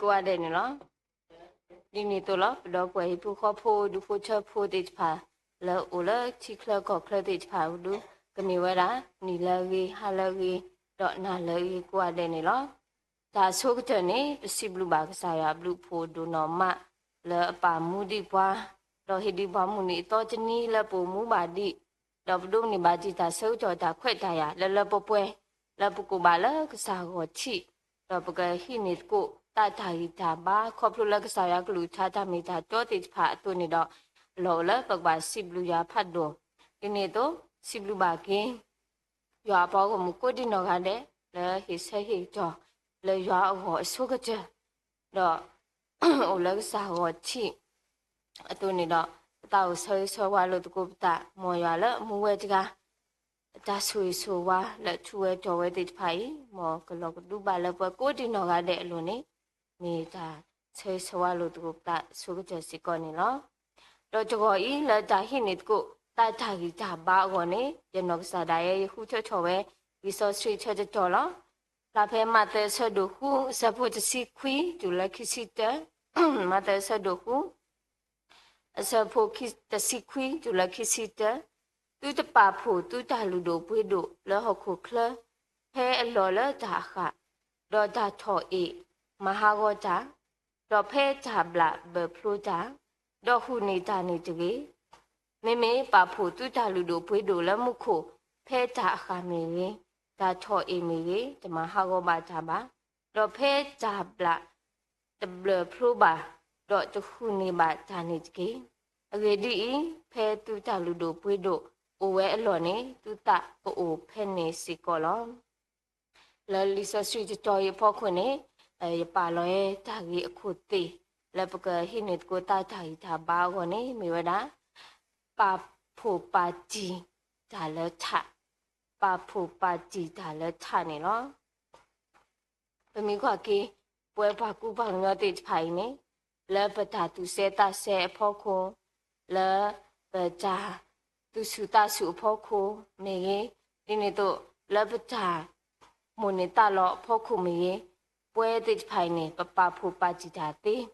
ကိးဂၤဒဲးန့ၣ်လီၤ. ဒ်န့ၣ်အသိးလီၤ ပဒီပုၢ်ဝဲၢ်ဟံၣ်ဖိဃီဖိ ဒူဖိထၢဖိသ့ၣ်တဖၣ် လၢအိၣ်လၢထံချၢကီၢ်ချၢသ့ၣ်တဖၣ်ဒု ကမ့ၢ်ဝဲဒၣ် နံၤလၢအဂ့ၤ ဟါလၢအဂ့ၤ ဒီးနၤလၢအဂ့ၤကိးဂၤဒဲးန့ၣ်လီၤ. တၢ်အဆိကတၢၢ်န့ၣ် ပစံးဘျုးဘၣ်ကစၢ်ယွၤအဘျုးအဖှိၣ်ဒိၣ်နီၢ်မး လၢအပာ်မူဒံးပှၤ ဒီးဟ့ၣ်ဒံးပှၤမုၢ်နံၤအသီတနံၤလၢပအိၣ်မူဘၣ်ဒံး ဒီးပဒိးန့ၢ်ဘၣ်ဒံးတၢ်ဆၢကတီၢ်တၢ်ခွဲးတၢ်ယာ်လၢလၢပှဲၤပှဲၤ လၢပကိးဘၣ်လၢကစၢ်ဂီၢ်ထံး ဒီးပကဟံးန့ၢ်သကိး တၢ်တၢ်ဂံၢ်တၢ်ဘါ ခီဖျိလၢကစၢ်ယွၤကလုၢ်ကထါတၢ်မ့ၢ်တၢ်တီသ့ၣ်တဖၣ်အသိးန့ၣ်ဒီး လီၤအိၣ်လၢပကဘၣ်စံးဘျုးယွၤဖးဒိၣ် ဒ်န့ၣ်အသိး စံးဘျုးဘၣ်က့ၤ ယွၤအပှၤဂီၢ်မုၢ်ကိးဒံနီၢ်ဂၤဒဲး လၢဟ့ၣ်ဆၢဟ့ၣ်ကတီၢ် လၢယွၤအဂီၢ်အဆိကတၢၢ် ဒီး အိၣ်လၢကစၢ်ဂီၢ်ထံး အသိးန့ၣ်ဒီး ပသးအိၣ်ဆၢဂ့ၤဆၢဝါလိာ်သကိးပသး မ်ယွၤလၢအမူဝဲတဂၤ တၢ်ဆိၣ်ဂ့ၤဆိၣ်ဝါလၢအထူးဝဲတီၤဝဲသ့ၣ်တဖၣ်အံၤ မ်ကလီၤကဒုဘၣ်လၢပှၤကိးဒံနီၢ်ဂၤဒဲးအလိၤန့ၣ် မ့ၢ်တၢ်ဆၢဂ့ၤဆၢဝါလိာ်သကိးပသးအဆိကတၢၢ်စ့ၢ်ကီးန့ၣ်လီၤ. ဒီးတဂီၤအံၤ လၢတၢ်ဟံးန့ၢ်သကိး တၢ်တၢ်ဂံၢ်တၢ်ဘါအဂီၢ်န့ၣ် ယနီၢ်ကစၢ်ဒၣ်ယဲ ယဃုထၢထီၣ်ဝဲ လံာ်စီဆှံဆၢတတီၤလီၤ. ဖျါဖဲမးသဲအဆၢဒိၣ်ဃု အဆၢဖိတဆံခွံ တုၤလၢခံဆံတၢ, မးသဲအဆၢဒိၣ်ဃု အဆၢဖိတဆံခွံ တုၤလၢခံဆံတၢ, သုတပာ်ဖှိၣ်သုတၢ်လုၢ်ဒိၣ်ပှ့ၤဒိၣ်လၢဟီၣ်ခိၣ်ချၢ ဖဲအလီၢ်လၢတၢ်အဃၣ်, ဒီးတၢ်ထီၣ်အ့ၣ် မၤဟးဂီၤတၢ်, ဒီးဖဲတၢ်ဘျၣ်ဘၢၣ်ဖျိတၢ်, ဒီးဟူးန့ၢ်တၢ်န့ၣ်တဂ့ၤ. မ့မ့ၢ်ပာ်ဖှိၣ်သုတၢ်လုၢ်ဒိၣ်ပှ့ၤဒိၣ်လၢမူခိၣ် ဖဲတၢ်အဃၣ်မ့ၢ်ဂ့ၤ, တၢ်ထီၣ်အ့ၣ်မ့ၢ်ဂ့ၤ, တမၤဟးဂီၤဘၣ်တၢ်ဘၣ်, ဒီးဖဲတၢ်ဘျၣ်တဘၢၣ်ဖျိဘၣ်, ဒီးတဟူးန့ၢ်ဘၣ်တၢ်န့ၣ်တက့ၢ်. အဂ့ၢ်ဒ်အံၤ, ဖဲသုတၢ်လုၢ်ဒိၣ်ပှ့ၤဒိၣ်အိၣ်ဝဲအလီၢ်န့ၣ် သုသးကအိၣ်ဖဲန့ၣ်စ့ၢ်ကီးလီၤ. လၢလံာ်စီဆှံတတီၤအံၤအဖီခိၣ်န့ၣ်, ယပာ်လီၤဝဲတၢ်ဂ့ၢ်အခိၣ်သ့ၣ် လၢပကဟံးန့ၢ်သကိးတၢ်တၢ်ဂံၢ်တၢ်ဘါအဂီၢ်န့ၣ် မ့ၢ်ဝဲဒၣ် ပာ်ဖှိၣ်ပာ်တံၢ်တၢ်လၢထး, ပာ်ဖှိၣ်ပာ်တံၢ်တၢ်လၢထးန့ၣ်လီၤ. ပမ့ၢ်ကွၢ်က့ၤ ပဝဲပှၤကူပှၤကညီသ့ၣ်တဖၣ်အံၤန့ၣ်, လၢပတၢ်သူၣ်စဲသးစဲအဖီခိၣ်, လၢပတၢ်သူၣ်ဆူၣ်သးဆူၣ်အဖီခိၣ်မ့ၢ်ဂ့ၤ, ဒ်န့ၣ်အသိး လၢပတၢ်မိၣ်န့ၢ်သးလီအဖီခိၣ်မ့ၢ်ဂ့ၤ, ပဝဲသ့ၣ်တဖၣ်အံၤန့ၣ် ပပာ်ဖှိၣ်ပာ်တံၢ်တၢ်သ့, ဒီး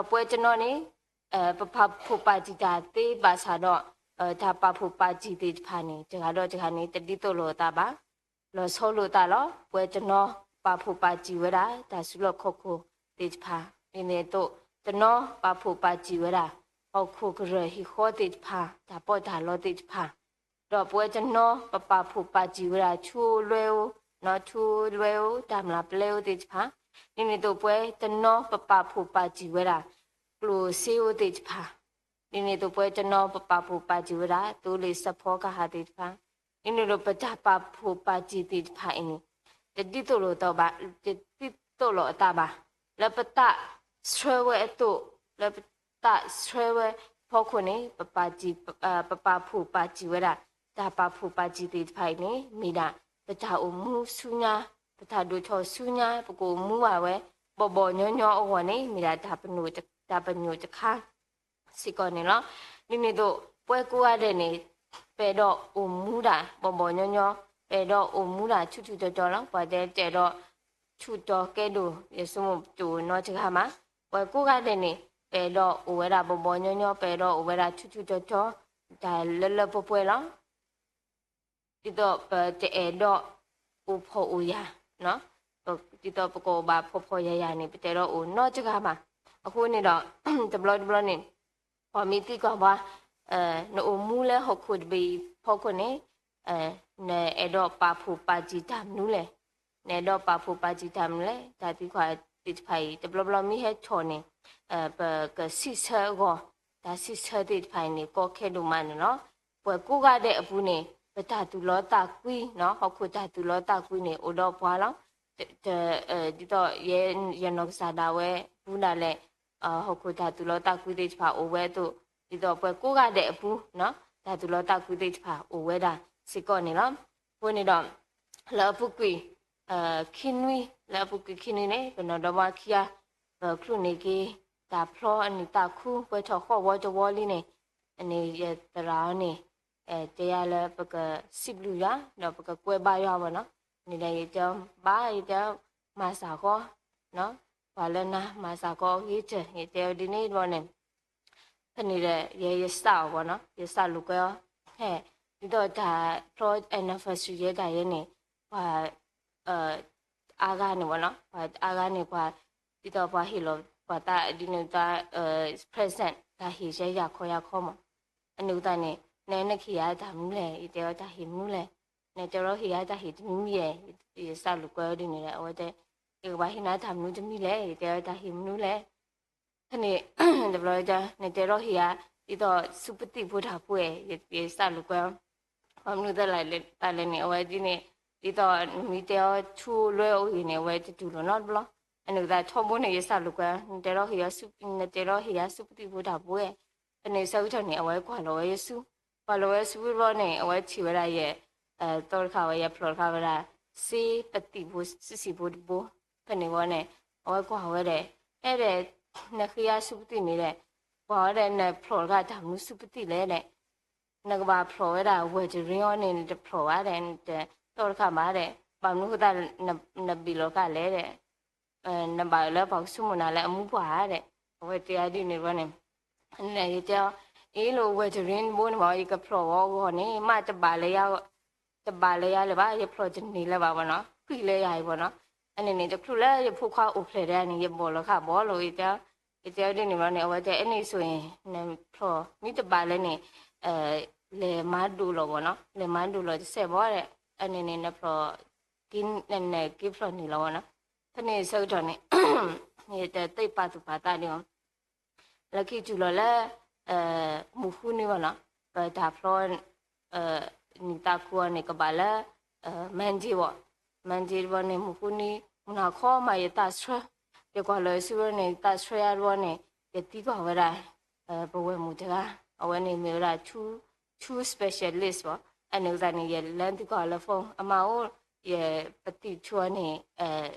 ပဝဲတနီၤန့ၣ် ပပာ်ဖှိၣ်ပာ်တံၢ်တၢ်သ့ဘၣ်ဆၣ်ဒီး တၢ်ပာ်ဖှိၣ်ပာ်တံၢ်သ့ၣ်တဖၣ်န့ၣ် တဂၤဒီးတဂၤန့ၣ် တဒ်သိးလိာ်အသးဘၣ်, လီၤဆီလိာ်သးလီၤ. ပဝဲတနီၤပာ်ဖှိၣ်ပာ်တံၢ်ဝဲဒၣ် တၢ်စုလီၢ်ခီၣ်ခိၣ်သ့ၣ်တဖၣ်, ဒ်န့ၣ်အသိး တနီၤပာ်ဖှိၣ်ပာ်တံၢ်ဝဲဒၣ် ဟီၣ်ခိၣ်ကရၢၢ်ဟံၣ်ဃီသ့ၣ်တဖၣ် တၢ်ပီးတၢ်လီသ့ၣ်တဖၣ်, ဒီးပဝဲတနီၤပပာ်ဖှိၣ်ပာ်တံၢ်ဝဲဒၣ် ထူလွဲအိၣ်, နီၢ်ထူလွဲအိၣ် တၢ်မျၢ်ပလဲအိၣ်သ့ၣ်တဖၣ်, ဒ်န့ၣ်အသိးပဝဲတနီၤပပာ်ဖှိၣ်ပာ်တံၢ်ဝဲဒၣ် ကျိၣ်စ့အိၣ်သ့ၣ်တဖၣ်, ဒ်န့ၣ်အသိးပဝဲတနီၤပပာ်ဖှိၣ်ပာ်တံၢ်ဝဲဒၣ် သိလ့ၣ်စၢဖီကဟၣ်သ့ၣ်တဖၣ်, ဒ်န့ၣ်အသိးပတၢ်ပာ်ဖှိၣ်ပာ်တံၢ်သ့ၣ်တဖၣ်အံၤန့ၣ် တဒ်သိးလိာ်သးဘၣ်, တဒ်သိးလိာ်အသးဘၣ်, လၢပသးဆှၢဝဲအသိး, လၢပသးဆှၢဝဲဖီခိၣ်န့ၣ် ပပာ်တံၢ်, ပပာ်ဖှိၣ်ပာ်တံၢ်ဝဲဒၣ် တၢ်ပာ်ဖှိၣ်ပာ်တံၢ်သ့ၣ်တဖၣ်အံၤန့ၣ် မ့ၢ်ဒၣ် ပတၢ်အိၣ်မူဆူညါ, ပတၢ်ဒိၣ်ထီၣ်ဆူညါ ပကအိၣ်မူဘၣ်ဝဲ ဘီၣ်ဘီၣ်ညီညီအဂီၢ်န့ၣ် မ့ၢ်ဒၣ်တၢ်ပညိၣ်တခါ စ့ၢ်ကီးန့ၣ်လီၤ. ဒ်န့ၣ်အသိး ပဝဲကိးဂၤဒဲးန့ၣ် ပအဲၣ်ဒိးအိၣ်မူဒၣ် ဘီၣ်ဘီၣ်ညီညီ, ပအဲၣ်ဒိးအိၣ်မူဒၣ်ထူထူတီၤတီၤလီၤ. ပှၤတဲတအဲၣ်ဒိးထူးတီၤကဲဒိၣ် ယဆိကမိၣ်တအိၣ်နီတဂၤမး. ပဝဲကိးဂၤဒဲးန့ၣ် ပအဲၣ်ဒိးအိၣ်ဝဲဒၣ်ဘီၣ်ဘီၣ်ညီညီ, ပအဲၣ်ဒိးအိၣ်ဝဲဒၣ်ထူထူတီၤတီၤ တၢ်လၢလၢပှဲၤပှဲၤလီၤ. ဒ်သိးပတအဲၣ်ဒိးအိၣ်ဖှီၣ်အိၣ်ယာ်, ဒ်သိးပကအိၣ်ဘၣ်ဖှီၣ်ဖှီၣ်ယာ်ယာ်န့ၣ် ပတအဲၣ်ဒိးအိၣ်နီတဂၤဘၣ်. အဃိန့ၣ်ဒီး တဘျီတဘျီန့ၣ် ပှၤမ့ၢ်သံကွၢ်ပှၤ, နအိၣ်မူလၢဟီၣ်ခိၣ်တဘ့ၣ်အံၤဖီခိၣ်န့ၣ် နအဲၣ်ဒိးပာ်ဖှိၣ်ပာ်တံၢ်တၢ်မနုၤလဲၣ်, နအဲၣ်ဒိးပာ်ဖှိၣ်ပာ်တံၢ်တၢ်မနုၤလဲၣ်. တၢ်သံကွၢ်သ့ၣ်တဖၣ်အံၤ တဘျီဘျီမ့ၢ်ဟဲထီၣ်န့ၣ် ပကစံးဆၢအဂီၢ်, တၢ်စံးဆၢသ့ၣ်တဖၣ်အံၤန့ၣ် ကီခဲဒိၣ်မးန့ၣ်လီၤ. ပှၤကိးဂၤဒဲးအပူၤန့ၣ် ပတၢ်သူၣ်လီသးကွံ, ဟီၣ်ခိၣ်တၢ်သူၣ်လီသးကွံန့ၣ် အိၣ်ဒီးပှၤလီၤ. ဒ်သိး ယနီၢ်ကစၢ်ဒၣ်ဝဲပူၤဒၣ်လဲာ် ဟီၣ်ခိၣ်တၢ်သူၣ်လီသးကွံသ့ၣ်တဖၣ်အိၣ်ဝဲအသိး, ဒ်သိးပှၤကိးဂၤဒဲးအပူၤ တၢ်သူၣ်လီသးကွံသ့ၣ်တဖၣ်အိၣ်ဝဲဒၣ်စ့ၢ်ကီးန့ၣ်လီၤ. အဃိန့ၣ်ဒီး လၢအပူၤကွံာ် ခံနွံ, လၢအပူၤကွံာ်ခံနွံန့ၣ် ပနီၢ်ဒီမါခံဂၤ ပချုးန့ၢ်က့ၤ တၢ်ဖျီအနံၣ်သးခူ ပှဲၤထီၣ်ဃီဝီတဝီလံန့ၣ်, န့ၣ်ယသရၣ်အီၤန့ၣ် တဲယၤလၢပကစံးဘျုးယွၤ ဒီးပကကွဲးဘါယွၤဝဲနီၤ. န့ၣ်ဒီးယတဲဘၣ် ယတဲမၤစၢ်ဃီနီၤ ပှၤလၢနၤမၤစ့ၢ်ကီးအဂ့ၤတၢၢ် ယတဲအီၤဒ်န့ၣ်တဘျီန့ၣ် ဖဲန့ၣ်ဒီး ယဲယစးအီၤဘၣ်နီၤ ယစးလိာ်ကွဲအီၤ ဟဲ ဒ်သိးတၢ်ဖျီ anniversary ယဲဒၣ်ယဲန့ၣ် ပှၤ အါဂၤန့ၣ်ဘၣ်နီၤ ပှၤအါဂၤန့ၣ် ပှၤ ဒ်သိးပှၤဟ့ၣ်လီၤ ပှၤသးဒ်န့ၣ်သး present တၢ်ဟ့ၣ်ယဲယၤခီယၤခီမး အန့ၣ်သတးန့ၣ် နနကဟ့ၣ်ယၤတၢ်မနုၤလဲၣ် ယတဲအီၤတၢ်ဟ့ၣ်မနုၤလဲၣ် နတဲထီၣ်ဟ့ၣ်ယၤတၢ်ဟ့ၣ်တမံၤမံၤဧါ ယစးလိာ်ကွဲအီၤဒ်န့ၣ်ဒီး အဝဲတဲ ယကဘၣ်ဟ့ၣ်နၤတၢ်မနုၤတမံၤလဲၣ် ယတဲအီၤတၢ်ဟ့ၣ်မနုၤလဲၣ် ဖဲန့ၣ် တဘျီ နတဲထီၣ်ဟ့ၣ်ယၤ ဒ်သိးဆူပသံၣ်ဖိတၢ်ဖိဧါ ယစးလိာ်ကွဲအီၤ ဘၣ်မနုၤသးလဲၣ်န့ၣ် အဝဲဒ်န့ၣ် ဒ်သိးနမ့ၢ်တဲအီၤထူလွဲအဂ့ၢ်န့ၣ် အဝဲတတူၢ်လိာ်နီတဘျီ အန့ၣ်သတးထီဘိန့ၣ် ယစးလိာ်ကွဲအီၤ နတဲထီၣ်ဟ့ၣ်ယၤ နတဲထီၣ်ဟ့ၣ်ယၤဆူပသံၣ်ဖိတၢ်ဖိဧါ ဖဲန့ၣ်ဆၢကတီၢ်န့ၣ် အဝဲကွၢ်လီၤဝဲယဆူ ကွၢ်လီၤဝဲဆူတဘျီန့ၣ် အဝဲထံၣ်ဝဲဒၣ်ယဲ သီတခါဝဲ ယဖျိးတခါဝဲဒၣ် စ့ပသံၣ်ဖိ စံၣ်ဖိတဘိ ဖဲန့ၣ်ဝဲန့ၣ် အဝဲကွၢ်ဝဲဒၣ် အဲၣ်ဒိး နဃ့ယၤဆူပသံၣ်န့ၣ်ဒီး ကွၢ်ဝဲဒၣ် နဖျိးတခါတၢ်မနုၤဆူပသံၣ်လဲၣ်ဒီး နကဘၣ်ဖျိးဝဲဒၣ် Wolverine အီၤန့ၣ် နတဖျိးဘၣ်ဒီး နတတီတခါဘၣ်ဒီး ဘၣ်မနုၤဃိသတး နဘ့ၣ်လီၤတခါလဲၣ်ဒီး နဘၣ်လၢပှၤကဆိကမိၣ်နၤလၢအမူပှၢ်ဧါဒီး အဝဲတဲယၤဒ်န့ၣ်တဘျီန့ၣ် ယတဲအီၤ အ့ၣ်လိာ် Wolverine တဘိန့ၣ်ဘၣ် ယကဖျိးဝဲအဂီၢ်န့ၣ် မ့ၢ်တဘၣ်လၢယၤ တဘၣ်လၢယၤလၢၤဘၣ် ယဖျိးတန့ၢ်လၢၤဘၣ်ဘၣ်နီၤ ဃံလၢယၤအံၤဘၣ်နီၤ အန့ၣ်န့ၣ် တချုးလၢယဖိခွါအိၣ်ဖျဲၣ်ဒၣ်န့ၣ် ယဘီၣ်လီၤဃာ်ဘီလီၤ ယတဲ ယတဲအီၤဒ်န့ၣ်ဘၣ်န့ၣ် အဝဲတဲ အဲၣ်န့ၣ်ဆိအံၤ နဖျိး မ့ၢ်တဘၣ်လၢန့ၣ် လဲၤမၤဒိးလီၤဘၣ်နီၤ လဲၤမၤဒိးလီၤတစဲးဘၣ်ဒီး အန့ၣ်န့ၣ် နဖျိး က့ၤ နက့ၤဖျိးန့ၢ်လီၤဘၣ်နီၤ ဖဲန့ၣ်ဆၢကတီၢ်န့ၣ် ယတသ့ပာ်သူၣ်ပာ်သးဒံးဘၣ် လၢခံတုၤလီၤလၢ မုၢ်ဃုနံၤဘၣ်နီၤ ပတၢ်ဖျီ နံၣ်သးခူအီၤန့ၣ် ကဘၣ်လၢ Monday ဘၣ် Monday တဘျီန့ၣ် မုၢ်ဃုနံၤ မုၢ်နၤခီမး ယသးဆှၢ ယကွၢ်လီၤဆူန့ၣ် သးဆှၢယၤတဘျီန့ၣ် ယသံကွၢ်ဝဲဒၣ် ပဝဲၢ်မုၣ်တဂၤ အဝဲန့ၣ်မ့ၢ်ဝဲဒၣ် too too specialist ဘၣ် အန့ၣ်သတးန့ၣ် ယလဲၤသံကွၢ်လၢ phone အမါအိၣ် ယပသံၣ်ထူအီၤန့ၣ်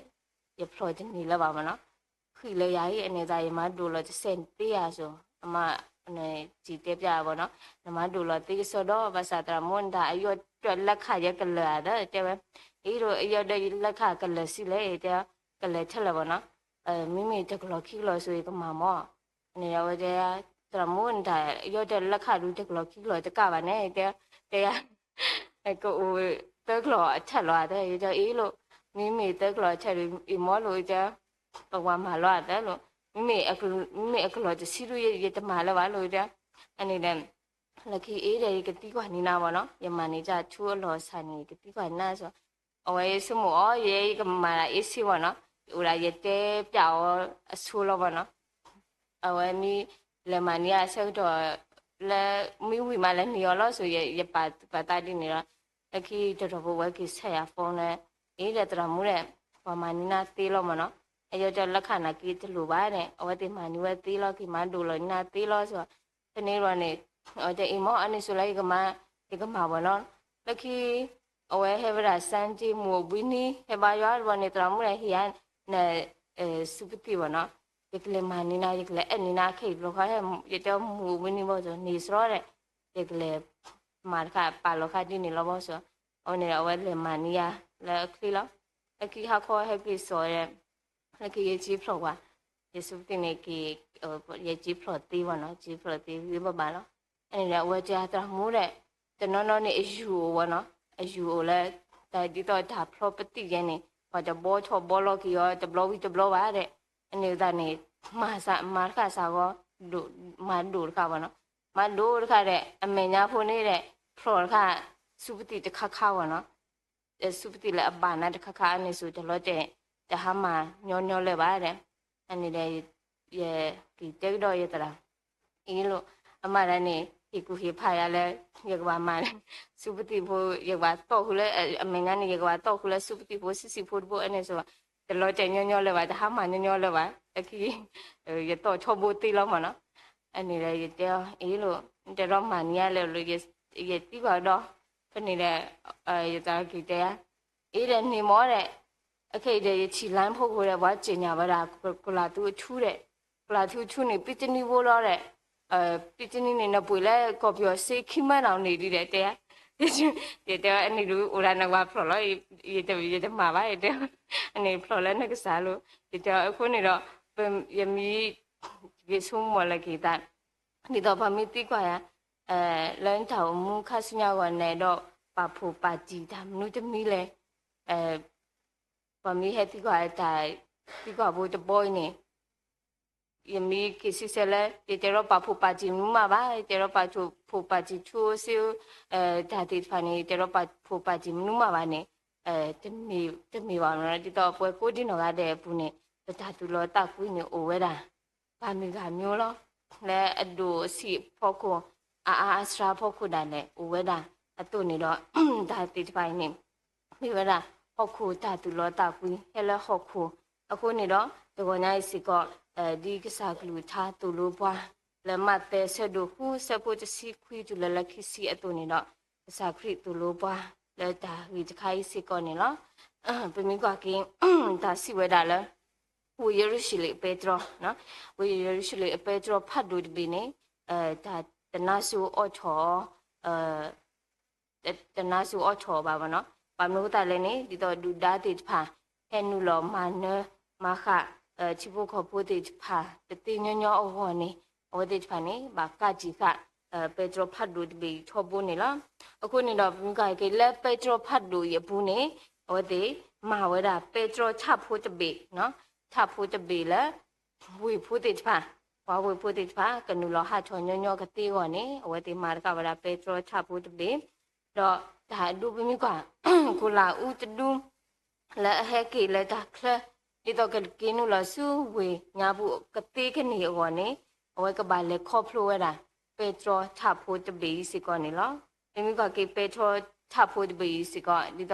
ယဖျိးတန့ၢ်လၢၤဘၣ်မးနီၤ ဃံလၢယၤအံၤ အန့ၣ်သတး ယမၤဒိးလီၤတစဲးန့ၣ်သ့ဧါဆိ အမါ စံးတဲပျးဘၣ်နီၤ နမၤဒိးလီၤသ့ကစီဒီ ဘၣ်ဆၣ်သရၣ်မုၣ်နတၢ်အယီၢ်တၢၢ်လၢခၣ်ယဲကလၢာ်ဧါ တဲဝဲ အ့ၣ်လိာ် အယီၢ်ဒၢလၢခၣ်ကလၢာ်ဆံးလဲၣ် တဲ ကလၢာ်ထဲလဲၣ်ဘၣ်နီၤ မ့မ့ၢ်တကလီၢ်ခံကလီၢ်ဆိ ယကမၤမး န့ၣ်အဝဲတဲ သရၣ်မုၣ်နတၢ်အယီၢ်တၢၢ်လၢခၣ်ဒုးတကလီၢ်ခံကလီၢ်တကးဘၣ်န့ၣ် တဲ တဲယၤ ကအိၣ်သၢကလီၢ်အထၢၣ်လီၤဧါ တဲ ယတဲအ့ၣ်လိာ် မ့မ့ၢ်သၢကလီၢ်အထၢၣ်ဒုး အ့ၣ်မးလိာ် ယတဲ ပကဝၤမၤလီၤဧါသၢလိာ် မ့မ့ၢ်အကလီၢ်တဆံဒုး ယတမၤလၢၤဘၣ်လိာ် ယတဲ အန့ၣ်ဒီး လၢခံအ့ၣ်ဒီး ယကသံကွၢ်န့ၢ်နၤဘၣ်နီၤ ယမၤန့ၢ်တၢ်ထူအလီၢ်ဆၣ်န့ၣ် ယကသံကွၢ်န့ၢ်နၤဆိ အဝဲယဆိကမိၣ်အီၤ ယဲယကမၤဒၣ်အ့ၣ်စ့ဘၣ်နီၤ ယအိၣ်ဒၣ်ယတဲပျးအီၤအဆိလီၤဘၣ်နီၤ အဝဲမ့ၢ်လဲၤမၤန့ၢ်အဆၢကတီၢ် လၢမ့ၢ်ဝံၤမးလဲၤန့ၢ်အီၤလီၤဆိ ယပာ်သူၣ်ပာ်သးဒ်န့ၣ်လီၤ လၢခံတတီၤဖိဝဲက့ၤဆဲးယၤ phone န့ၣ် အ့ၣ်ဒီးသရၣ်မုၣ်ဒီး ပှၤမၤန့ၢ်နၤသ့လီၤမးနီၤ အယီၢ်တၢၢ်လၢခၣ်နာ်က့တလိၣ်ဘၣ်န့ၣ် အဝဲသ့ၣ်မၤန့ၢ်ဝဲသ့လီၤ က့ၤမၤဒိးလီၤန့ၢ်နၤသ့လီၤဆိ ဖဲန့ၣ်တဘျီန့ၣ် အဝဲတဲအ့ၣ်မး အန့ၣ်ဆိလၢယကမၤ ယကမၤဘၣ်နီၤ လၢခံ အဝဲဟဲဝဲဒၣ် Sunday မုၢ်အိၣ်ဘှံးနံၤ ဟဲဘါယွၤတဘျီန့ၣ် သရၣ်မုၣ်ဒီးဟ့ၣ်ယၤ န ဆူပသံၣ်ဘၣ်နီၤ ယကလဲၤမၤန့ၢ်နၤ ယကလဲၤအဲၣ်န့ၢ်နၤခဲအံၤတဘျီဃီ ယတဲမုၢ်အိၣ်ဘှံးနံၤဘၣ်ဆိ န့ၣ်စရီဒီး ယကလဲၤ မၤတခါပာ်လီၤခါဒ်န့ၣ်လီၤဘၣ်ဆိ အဝဲန့ၣ်ဒီးအဝဲလဲၤမၤန့ၢ်ယၤလၢအချ့လီၤ လၢခံဟါခီဟဲက့ၤစိာ်ဒီး လၢခံယက့ၤဖျိးကွၢ် ယဆူပသံၣ်န့ၣ်က့ၤ ယက့ၤဖျိးသ့ဘၣ်နီၤ က့ၤဖျိးသ့ဂ့ၤဘၣ်ဘၣ်လီၤ အန့ၣ်ဒီးအဝဲတဲသရၣ်မုၣ်ဒီး တနီၤနီၤန့ၣ်အယူၤအိၣ်ဘၣ်နီၤ အယူၤအိၣ်လၢ တၢ်ဒ်သိးတၢ်ဖျီပသံၣ်ယဲန့ၣ် ပှၤတဘီထီၣ်ဘီလီၤက့ၤအီၤ တဘျီဝံၤတဘျီဘၣ်ဒီး အန့ၣ်သတးန့ၣ် မၤစၢ် မၤတခါစးဂီၤ မၤဒိးတခါဘၣ်နီၤ မၤဒိးတခါဒီး အမဲာ်ညါဖိန့ၣ်ဒီး ဖျိးတခါ ဆူပသံၣ်တခါခါဘၣ်နီၤ ဆူပသံၣ်လၢအဘၣ်နၤတခါခါန့ၣ်ဆိ တလီၤတဲာ် တဟါမၢ်ညီညီလၢၤဘၣ်ဒီး အန့ၣ်ဒီး ယက့ၤတဲကဒီးယသရၣ် အ့ၣ်လိာ် အမါဒၣ်န့ၣ် ဟ့ၣ်ကူၣ်ဟ့ၣ်ဖးယၤလၢ ယကဘၣ်မၤ ဆူပသံၣ်ဖိ ယကဘၣ်သီၣ်ဃုာ်လၢ အမဲာ်ညါန့ၣ် ယကဘၣ်သီၣ်ဃုာ်လၢဆူပသံၣ်ဖိ ဆံးဆံးဖိတဘိ အန့ၣ်ဆိ တလီၤတဲာ်ညီညီလၢၤဘၣ် တဟါမၢ်ညီညီလၢၤဘၣ် လၢခံ ယသီၣ်ထီဘိသ့လီၤမးနီၤ အန့ၣ်ဒီးယတဲအီၤ အ့ၣ်လိာ် နတဲဒီးမၤန့ၢ်ယၤလဲၣ်လိာ် ယသံကွၢ်ကဒီး ဖဲန့ၣ်ဒီး ယသရၣ်က့ၤတဲယၤ အ့ၣ်ဒီးန့ၣ်မးဒီး အခဲအံၤဒီးယထံၣ် line ဖိဃိဒီး ပှၤစ့ၣ်ညါဝဲဒၣ် ကလၤသူအထူဒီး ကလၤသူအထူန့ၣ် ပံတနံၤဘိလီၤဒီး ပံတနံၤန့ၣ် နပှ့ၤလၢကီၢ်ပယီၤစ့ခံမၢနီၤန့ၣ်ဒ်ဒီးတဲယၤ ယတဲအန့ၣ်ဒုး အိၣ်ဒၣ်နဝၤဖျိးလီၤ, ယတမၤဘၣ်, ယတဲ အန့ၣ်ဖျိးလၢနကစၢ်လိၤ, ယတဲအဃိန့ၣ်ဒီး ယမံ ယဆိကမိၣ်လၢက့ၤသး ဒ်သိးပှၤမ့ၢ်သံကွၢ်ယၤ လၢနတၢ်အိၣ်မူခါဆူညါအဂီၢ် နအဲၣ်ဒိးပာ်ဖှိၣ်ပာ်တံၢ်တၢ်မနုၤတမံၤလဲၣ်. ပှၤမ့ၢ်ဟဲသံကွၢ်တၢ်သံကွၢ်ဖိတဘီအံၤန့ၣ် ယမံက့ၤစံးဆၢလၢ ယတအဲၣ်ဒိးပာ်ဖှိၣ်ပာ်တံၢ်မနုၤမးဘၣ်, ယတအဲၣ်ဒိးပာ်ဖှိၣ်ပာ်တံၢ်ဆူအစ့ တၢ်သ့ၣ်တဖၣ်န့ၣ် ယတအဲၣ်ဒိးပာ်ဖှိၣ်ပာ်တံၢ်မနုၤမးဘၣ်န့ၣ် တမ့ၢ်ဘၣ်မနီၤ. ဒ်သိးပဝဲကိးဒံနီၢ်ဂၤဒဲးအပူၤန့ၣ် ပတၢ်သူၣ်လီၤသးကွံန့ၣ်အိၣ်ဝဲဒၣ် ဂၤမံၤဂၤမံၤလီၤ. လၢအဒိၣ်အဆံးအဖီခိၣ် အအါအစှၤအဖီခိၣ်ဒၣ်လဲာ် အိၣ်ဝဲဒၣ်အသိးန့ၣ်ဒီး တၢ်သ့ၣ်တဖၣ်အံၤန့ၣ် မ့ၢ်ဝဲဒၣ် ဟီၣ်ခိၣ်တၢ်သူၣ်လီၤသးကွံ ဟဲလၢဟီၣ်ခိၣ်. အဃိန့ၣ်ဒီး တဂီၤညါအံၤစ့ၢ်ကီး ဒ်ကစၢ်ကလုၢ်ကထါသိၣ်လိပှၤ လၢမးသဲအဆၢဒိၣ်ဃု အဆၢဖိတဆံခွံတုၤလၢလၢခံဆံအသိးန့ၣ်ဒီး ကစၢ်ခရံာ်သိၣ်လိပှၤ လၢတၢ်ဂ့ၢ်တခါအံၤစ့ၢ်ကီးန့ၣ်လီၤ. ပမ့ၢ်ကွၢ်က့ၤ တၢ်စံးဝဲဒၣ်လၢ ဝ့ၢ်ယရူၤၡလ့ၣ်အပဲတြီ, ဝ့ၢ်ယရူၤၡလ့ၣ်အပဲတြီဖးဒိၣ်တဘ့ၣ်န့ၣ် တၢ်တနါစိၤအိးထီၣ် တနါစိၤအိးထီၣ်ဘၣ်မနီၤ. ဘၣ်မနုၤအဃိသတးလဲၣ်န့ၣ် ဒ်သိးဒုၣ်ဒါသ့ၣ်တဖၣ် ဟဲနုာ်လီၤမၤနၢၤမၤဃၣ် ထံဖိကီၢ်ဖိသ့ၣ်တဖၣ် တသ့ညီညီအဂီၢ်န့ၣ် အဝဲသ့ၣ်တဖၣ်န့ၣ် ဘၣ်ကးတံာ်ဃာ် ပဲတြီဖးဒိၣ်တဘ့ၣ်အံၤထီဘိန့ၣ်လီၤ. အဃိန့ၣ်ဒီး ပမ့ၢ်ကွၢ်က့ၤလၢပဲတြီဖးဒိၣ်အံၤအပူၤန့ၣ် အဝဲသ့ၣ်မၤဝဲဒၣ်ပဲတြီဆၣ်ဖိတဘ့ၣ်, ဆၣ်ဖိတဘ့ၣ်လၢ ဝ့ၢ်ဖိသ့ၣ်တဖၣ်, ပှၤဝ့ၢ်ဖိသ့ၣ်တဖၣ် ကနုာ်လီၤဟးထီၣ်ညီညီကသ့အဂီၢ်န့ၣ် အဝဲသ့ၣ်မၤတကးဝဲဒၣ်ပဲတြီဆၣ်ဖိတဘ့ၣ်, ဒီးတၢ်အဒိပမ့ၢ်ကွၢ် ကီၤလၤအူတဒူ လၢအဟဲက့ၤလၢတၢ်ချၢ ဒ်သိးကက့ၤနုာ်လီၤဆူဝ့ၢ်ညါပူၤကသ့ကန့ၢ်အဂီၢ်န့ၣ် အဝဲကဘၣ်လဲၤခီဖျိဝဲဒၣ် ပဲတြီဆၣ်ဖိတဘ့ၣ်အံၤစ့ၢ်ကီးန့ၣ်လီၤ. ပမ့ၢ်ကွၢ်က့ၤပဲတြီဆၣ်ဖိတဘ့ၣ်အံၤစ့ၢ်ကီး ဒ်သိး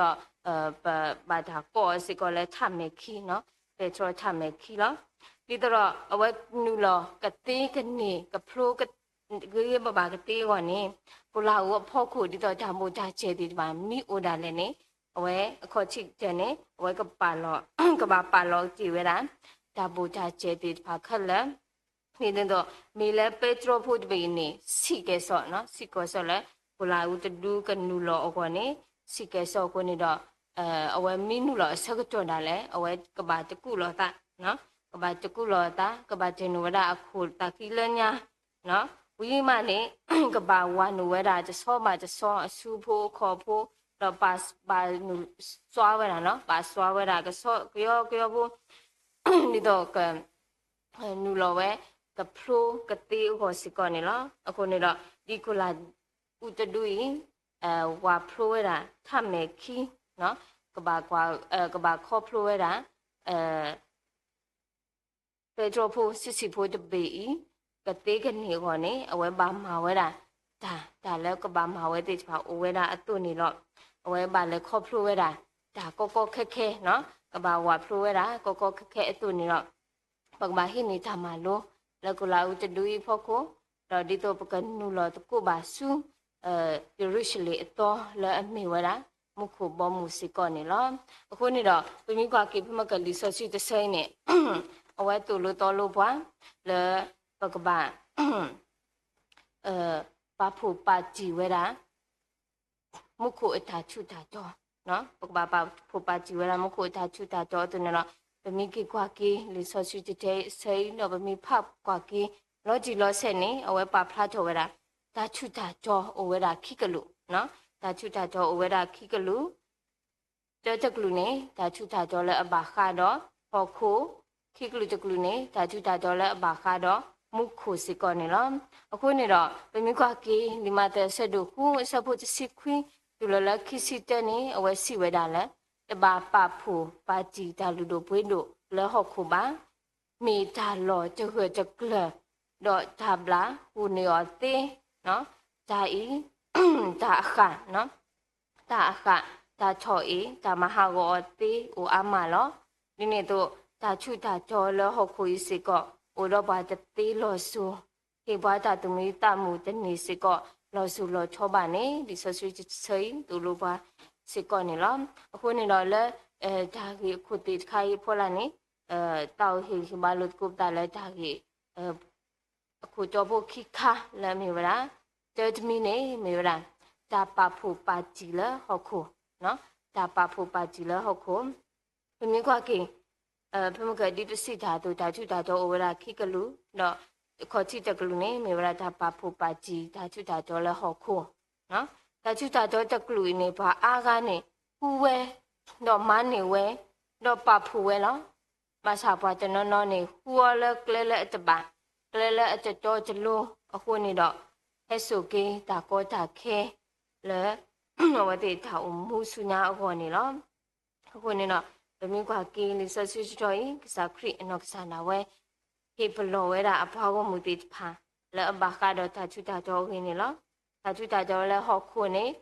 ပဘၣ်တၢ်ကိးအီၤစ့ၢ်ကီးလၢဆၣ်မဲာ်ခံနီၤ, ပဲတြီဆၣ်မဲာ်ခံလီၤ. ဒ်သိးဒီး အဝဲနုာ်လီၤကသ့ကန့ၢ်ကဖျိ ဂ့ၤဂ့ၤဘၣ်ဘၣ်ကသ့အဂီၢ်န့ၣ် ကီၤလၤအူအဖီခိၣ် ဒ်သိးတၢ်ဘိၣ်တၢ်စဲၤသ့ၣ်တဖၣ် မ့ၢ်အိၣ်ဒၣ်လဲာ်န့ၣ် အဝဲအခီၣ်ထံးကတၢၢ်န့ၣ် အဝဲကပာ်လီၤ ကဘၣ်ပာ်လီၤက့ၤဝဲဒၣ် တၢ်ဘိၣ်တၢ်စဲၤသ့ၣ်တဖၣ်ခဲလၢာ် ဒ်သိး မ့ၢ်လၢပဲတြီဖိတဘ့ၣ်အံၤန့ၣ် ဆံးကဲၤစိးနီၤ, ဆံးကဲၤစိးလၢ ကီၤလၤအူတဒူကနုာ်လီၤအဂီၢ်န့ၣ် ဆံးကဲၤစိးအဃိန့ၣ်ဒီး အဝဲမ့ၢ်နုာ်လီၤအဆၢကတီၢ်ဒၣ်လဲာ် အဝဲကဘၣ်တကူၣ်လီၤသး, ကဘၣ်တကူၣ်လီၤသး ကဘၣ်တ့ၢ်နုာ်ဝဲဒၣ်အခိၣ်သးခံလၢညါ ဝံၤမးန့ၣ် ကဘၣ်ဝၤနုာ်ဝဲဒၣ်တဆီဘၣ်တဆီအစုဖိအခီၣ်ဖိ ဒီးဘၣ်နုာ်စွါဝဲဒၣ်နီၤ, ဘၣ်စွါဝဲဒၣ်ကဆီကယီကယီဖိ ဒ်သိးက နုာ်လီၤဝဲ ကဖျိကသ့အဂီၢ်စ့ၢ်ကီးန့ၣ်လီၤ. အဃိန့ၣ်ဒီး ဒ်ကီၤလၤအူတဒူအံၤ ဝၤဖျိဝဲဒၣ် ဆၣ်မဲာ်ခံ ကဘၣ်ခီဖျိဝဲဒၣ် ပဲတြီဖိဆံးဆံးဖိတဘ့ၣ်အံၤ ကသ့ကန့ၢ်အဂီၢ်န့ၣ် အဝဲဘၣ်မၤဝဲဒၣ် တၢ် တၢ်လၢကဘၣ်မၤဝဲသ့ၣ်တဖၣ်အိၣ်ဝဲဒၣ်အသိးန့ၣ်လီၤ. အဝဲဘၣ်လဲၤခီဖျိဝဲဒၣ် တၢ်ကီကီခဲခဲနီၤ, ကဘၣ်ဝၤဖျိဝဲဒၣ် ကီကီခဲခဲအသိးန့ၣ်လီၤ. ပကဘၣ်ဟံးန့ၢ်တၢ်မၤလိ လၢကီၤလၤအူတဒူအံၤအဖီခိၣ်, ဒီးဒ်သိးပကနုာ်လီၤသကိးဘၣ်ဆူ ယရူၤၡလ့ၣ်အသီလၢအမ့ၢ်ဝဲဒၣ် မူခိၣ်ဘီမုၢ်စ့ၢ်ကီးန့ၣ်လီၤ. အဃိန့ၣ်ဒီး ပမ့ၢ်ကွၢ်က့ၤ ပမ့ၢ်ကလံာ်စီဆှံတဆၢအံၤန့ၣ် အဝဲသိၣ်လိသီလိပှၤ လၢ ပကဘၣ် ပာ်ဖှိၣ်ပာ်တံၢ်ဝဲဒၣ် မူခိၣ်အတၢ်ထူးတၢ်တီၤ, ပကဘၣ်ပာ်ဖှိၣ်ပာ်တံၢ်ဝဲဒၣ် မူခိၣ်အတၢ်ထူးတၢ်တီၤအသိးန့ၣ်လီၤ. ပမ့ၢ်က့ၤကွၢ်က့ၤ လံာ်စီဆှံတဆၢအံၤဒီး ပမ့ၢ်ဖးကွၢ်က့ၤ လီၤတံၢ်လီၤဆဲးန့ၣ် အဝဲပာ်ဖျါထီၣ်ဝဲဒၣ် တၢ်ထူးတၢ်တီၤအိၣ်ဝဲဒၣ်ခံကလုာ်, တၢ်ထူးတၢ်တီၤအိၣ်ဝဲဒၣ်ခံကလုာ် တၢတကလုာ်န့ၣ် တၢ်ထူးတၢ်တီၤလၢအဘၣ်ဃးဒီးဟီၣ်ခိၣ်, ခံကလုာ်တကလုာ်န့ၣ် တၢ်ထူးတၢ်တီၤလၢအဘၣ်ဃးဒီးမူခိၣ်စ့ၢ်ကီးန့ၣ်လီၤ. အဃိန့ၣ်ဒီး ပမ့ၢ်ကွၢ်က့ၤ လံာ်မးသဲအဆၢဒိၣ်ဃု အဆၢဖိတဆံခွံ တုၤလီၤလၢခံဆံတၢန့ၣ် အဝဲစံးဝဲဒၣ်လၢ တဘၣ်ပာ်ဖှိၣ်ပာ်တံၢ်တၢ်လုၢ်ဒိၣ်ပှ့ၤဒိၣ်လၢဟီၣ်ခိၣ်ဘၣ် မ့ၢ်တၢ်လီၢ်တဂၢၢ်တကျၢၤ ဒီးတၢ်ဘျၣ်ဟူးန့ၢ်အီၤသ့, တၢ်အံၤ တၢ်အဃၣ်, တၢ်အဃၣ်, တၢ်ထီၣ်အ့ၣ်, တၢ်မၤဟးဂီၤအီၤသ့အိၣ်အါမးလီၤ. ဒ်န့ၣ်အသိး တၢ်ထူးတၢ်တီၤလၢဟီၣ်ခိၣ်အံၤစ့ၢ်ကီး အိၣ်ဒီးပှၤတသ့လီၤစိၤ, ဟ့ၣ်ပှၤတၢ်သူၣ်မံသးမုာ်တန့ၢ်စ့ၢ်ကီး လီၤစိၤလီၤထီဘၣ်န့ၣ် လံာ်စီဆှံတဆၢအံၤ သိၣ်လိပှၤစ့ၢ်ကီးန့ၣ်လီၤ. အဃိန့ၣ်ဒီးလၢ တၢ်ဂ့ၢ်အခိၣ်သ့ၣ်တခါအံၤအဖီလာ်န့ၣ် တၢ်အိၣ်ဟ့ၣ်ဂံၢ်ဟ့ၣ်ဘါလိာ်သကိးပသးလၢတၢ်ဂ့ၢ် အခိၣ်တီဖိခံခါလၢအမ့ၢ်ဝဲဒၣ် တၢတမံၤန့ၣ် မ့ၢ်ဝဲဒၣ် တၢ်ပာ်ဖှိၣ်ပာ်တံၢ်လၢဟီၣ်ခိၣ်, တၢ်ပာ်ဖှိၣ်ပာ်တံၢ်လၢဟီၣ်ခိၣ်, ပမ့ၢ်ကွၢ်က့ၤ ဖဲမုၢ်ကဒံပစံးတၢ်အသိး တၢ်ထူးတၢ်တီၤအိၣ်ဝဲဒၣ်ခံကလုာ်, ဒီးခီၣ်ထံးတကလုာ်န့ၣ် မ့ၢ်ဝဲဒၣ်တၢ်ပာ်ဖှိၣ်ပာ်တံၢ်တၢ်ထူးတၢ်တီၤလၢဟီၣ်ခိၣ်, တၢ်ထူးတၢ်တီၤတကလုာ်အံၤန့ၣ် ပှၤအါဂၤန့ၣ် ဟူဝဲ, ဒီးမၤန့ၢ်ဝဲ, ဒီးပာ်ဖှိၣ်ဝဲလီၤ. ဘၣ်ဆၣ်ပှၤတနီၤနီၤန့ၣ် ဟူအီၤလၢကျဲလၢအတဘၣ်, ကျဲလၢအတတီတလိၤအဃိန့ၣ်ဒီး ဟဲစိာ်က့ၤတၢ်ကီတၢ်ခဲ လၢ အဝဲသ့ၣ်တၢ်အိၣ်မူဆူညါအဂီၢ်န့ၣ်လီၤ. အဃိန့ၣ်ဒီး ပမ့ၢ်ကွၢ်က့ၤလံာ်စီဆှံတတီၤအံၤ ကစၢ်ခရံာ်အနီၢ်ကစၢ်ဒၣ်ဝဲ ဟ့ၣ်ပလီၢ်ဝဲဒၣ်အပှၤဂီၢ်မုၢ်သ့ၣ်တဖၣ် လၢအဘၣ်ဃးဒီးတၢ်ထူးတၢ်တီၤအဂ့ၢ်န့ၣ်လီၤ. တၢ်ထူးတၢ်တီၤလၢဟီၣ်ခိၣ်န့ၣ်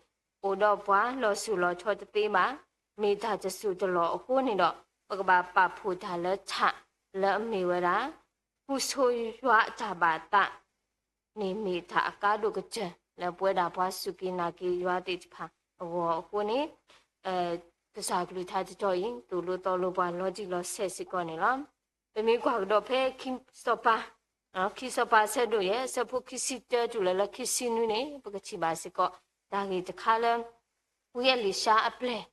အိၣ်ဒီးပှၤလီၤဆူၣ်လီၤထီတသ့ဘၣ်, မ့ၢ်တၢ်တစိၢ်တလီၢ်အဃိန့ၣ်ဒီး ပကဘၣ်ပာ်ဖှိၣ်တၢ်လၢထး လၢအမ့ၢ်ဝဲဒၣ် ဃုဆိယွၤအတၢ်ဘၣ်သး န့ၣ်မ့ၢ်တၢ်အကါဒိၣ်ကတၢၢ် လၢပဝဲဒၣ်ပှၤစူၢ်က့ၤနာ်က့ၤယွၤသ့ၣ်တဖၣ်အဂီၢ်အဃိန့ၣ် ကစၢ်ကလုၢ်ကထါတတီၤအံၤ သိၣ်လိသီလိပှၤလီၤတံၢ်လီၤဆဲးစ့ၢ်ကီးန့ၣ်လီၤ. ပမ့ၢ်ကွၢ်ကဒီးဖဲခံစီၤပၤ, ခံစီၤပၤအဆၢဒိၣ်ယဲၢ် အဆၢဖိခံဆံတၢတုၤလၢလၢခံဆံနွံန့ၣ် ပကထံၣ်ဘၣ်စ့ၢ်ကီး တၢ်ဂ့ၢ်တခါလၢ ဝံအ့လံၡါအပျဲၢ်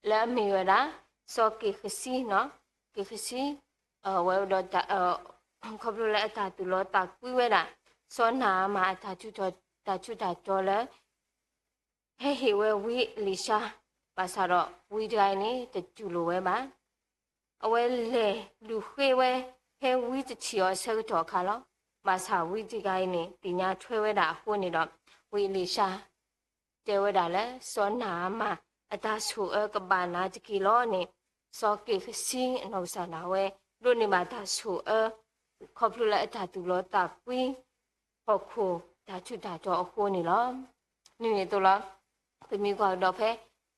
လၢအမ့ၢ်ဝဲဒၣ် စီၤက့ၤဃစံ, က့ၤဃစံ ဝဲဒီး ခီဖျိလၢအတၢ်သူၣ်လီသးကွံဝဲဒၣ် စီၤနၤအမၣ်အတၢ်ထူးတၢ်တီၤလၢ ဟဲဟ့ၣ်ဝဲဝံအ့လံၡါ, ဘၣ်ဆၣ်ဒီးဝံတဂၤအံၤန့ၣ် တတူၢ်လိာ်ဝဲဘၣ်. အဝဲလဲၤလူၤဃ့ဝဲ ဖဲဝံတထံၣ်အီၤအဆၢကတီၢ်အခါလီၤ. ဘၣ်ဆၣ်ဝံတဂၤအံၤန့ၣ် သ့ၣ်ညါထွဲဝဲဒၣ်အဃိန့ၣ်ဒီး ဝံအ့လံၡါ တဲဝဲဒၣ်လၢ စီၤနၤအမၣ်အတၢ်ဆိၣ်အၢကဘၣ်နၤတက့ၢ်လီၤန့ၣ်, စီၤက့ၤဃစံအနီၢ်ကစၢ်ဒၣ်ဝဲ ဒိးန့ၢ်ဘၣ်တၢ်ဆိၣ်အၢ ခီဖျိလၢအတၢ်သူၣ်လီသးကွံ ဟီၣ်ခိၣ်တၢ်ထူးတၢ်တီၤအဃိန့ၣ်လီၤ. ဒ်န့ၣ်အသိးလီၤ. ပမ့ၢ်ကွၢ်ကဒီးဖဲ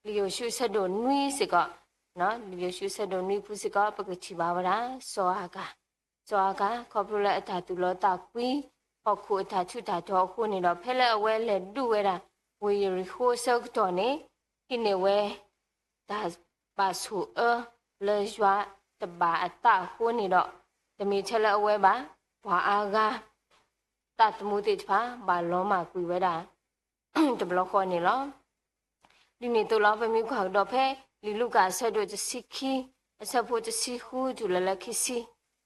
လံာ်ယိၤၡူအဆၢဒိၣ်နွံစ့ၢ်ကီး, လံာ်ယိၤၡူအဆၢဒိၣ်နွံပူၤစ့ၢ်ကီး ပကထံၣ်ဘၣ်ဝဲဒၣ် စီၤအၤဂၤ, စီၤအၤဂၤ ခီဖျိလၢအတၢ်သူၣ်လီသးကွံ ဟီၣ်ခိၣ်အတၢ်ထူးတၢ်တီၤအဃိန့ၣ်ဒီး ဖဲလၢအဝဲလဲၤဒုးဝဲဒၣ် ဝ့ၢ်ယရံၣ်ဃိအဆၢကတီၢ်န့ၣ် ဟံးန့ၢ်ဝဲ တၢ်ဘၣ်ဆိၣ်အၢ လၢယွၤတဘၣ်အသးအဃိန့ၣ်ဒီး တမ့ၢ်ထဲလၢအဝဲဘၣ်, ပှၤအါဂၤ သးသမူသ့ၣ်တဖၣ် ဘၣ်လီၤမၢ်ကွံာ်ဝဲဒၣ် တဘျီဃီန့ၣ်လီၤ. ဒ်န့ၣ်အသိးလီၤ. ပမ့ၢ်ကွၢ်ကဒီးဖဲ လံာ်လူၤကၣ်အဆၢဒိၣ်တဆံခံ အဆၢဖိတဆံဃုတုၤလၢလၢခံဆံ,